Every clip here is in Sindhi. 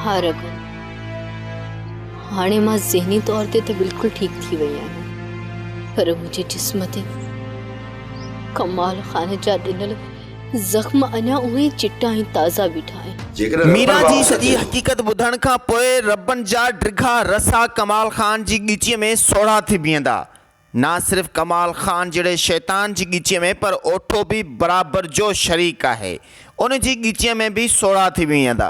ها ربن، هاڻي مان ذهني طور تي ته بلڪل ٺيڪ ٿي وئي آهيان، پر منهنجي جسم تي ڪمال خان جا ڏنل زخم اڃا اهي ئي چٽا ۽ تازا بيٺا آهن. جيڪڏهن ربن ميران جي واپس سڄي اچي. حقيقت ٻڌڻ کان پوء ربن جا ڊگها رسا ڪمال خان جي ڳچيء ۾ سوڙها ٿي بيهندا. نه صرف ڪمال خان جهڙي شيطان جي ڳچيء ۾ پر اوٺو به برابر جو شريڪ آهي، ان جي ڳچيء ۾ به سوڙها ٿي ويهندا.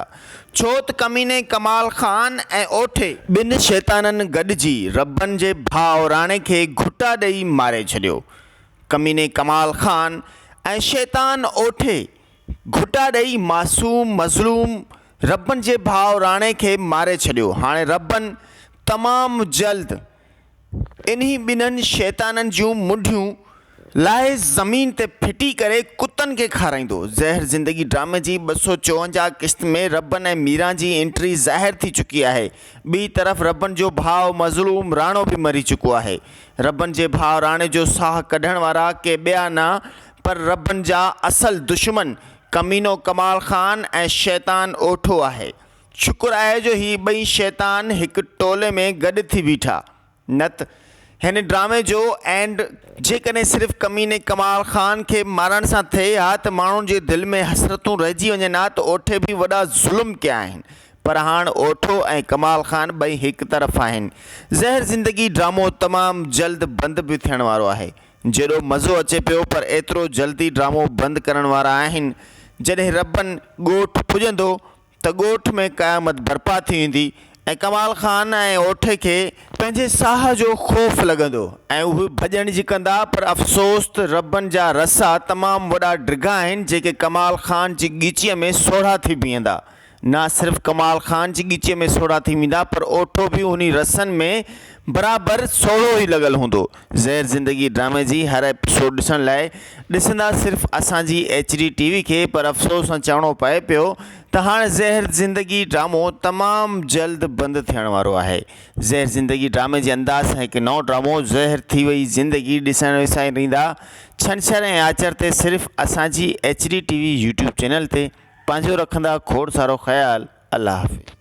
ڇو ته ڪميني ڪمال خان ۽ اوٺي، ٻن شيطانن گڏجي ربن جي ڀاء راڻي کي گهٽا ڏئي ماري ڇڏيو. ڪميني ڪمال خان ۽ شيطان اوٺي گهٽا ڏئي معصوم مظلوم ربن جي ڀاء راڻي کي ماري ڇڏيو. هاڻي ربن تمام جلد انهي ٻنهن شيطانن جون منڍيون لاهي زمين تي ڦٽي ڪري ڪتن کي کارائيندو. زهر زندگي ڊرامي جي 254 قسط ۾ ربن ۽ ميران جي انٽري ظاهر ٿي چڪي آهي. ٻي طرف ربن جو ڀاء مظلوم راڻو به مري چڪو آهي. ربن جي ڀاء راڻي جو ساهه ڪڍڻ وارا ڪي ٻيا نه پر ربن جا اصل دشمن ڪمينو ڪمال خان ۽ شيطان اوٺو آهي. شڪر آهي جو هي ٻئي شيطان هڪ ٽولي ۾ گڏ ٿي بيٺا نه ته هن ڊرامي جو اينڊ جيڪڏهن صرف ڪميني ڪمال خان کي مارڻ سان ٿئي ها ته ماڻهن جي دل ۾ حسرتون رهجي وڃن ها ته اوٺي به وڏا ظلم ڪيا آهن پر هاڻ اوٺو ۽ ڪمال خان ٻئي هڪ طرف آهن زهر زندگي ڊرامو تمام جلد بند به ٿيڻ وارو آهي جيڏو مزو اچي پيو پر ايترو جلدي ڊرامو بند ڪرڻ وارا آهن جڏهن ربن ڳوٺ پڄندو ته ڳوٺ ۾ قيامت برپا ٿي ويندي ۽ ڪمال خان ۽ اوٺي کي پنهنجي ساهه جو خوف لڳندو ۽ اهي ڀڄڻ جي ڪندا پر افسوس ته ربن جا رسا تمام وڏا ڊگها آهن جيڪي ڪمال خان جي ڳچيء ۾ سوڙها ٿي بيهندا نه صرف ڪمال خان جي ڳچيء ۾ سوڙها ٿي ويندا پر اوٺو به انهي رسن ۾ برابر سوڙهو ئي لڳل هوندو. زهر زندگي ڊرامي جي هر ايپيسوڊ ڏسڻ لاء ڏسندا صرف اسان جي ايڇ ڊي ٽي وي کي پر افسوس سان چوڻو پئي پيو ته هاڻ زهر زندگي ڊرامو تمام جلد بند ٿيڻ وارو آهي. زهر زندگي ڊرامي جي انداز سان هڪ نئون ڊرامو زهر ٿي وئي زندگي ڏسڻ وساريندا ڇنڇر ۽ آچر تي صرف اسان جي H D T V YouTube channel تي. پنهنجو رکندا کوڙ سارو خيال الله حافظ.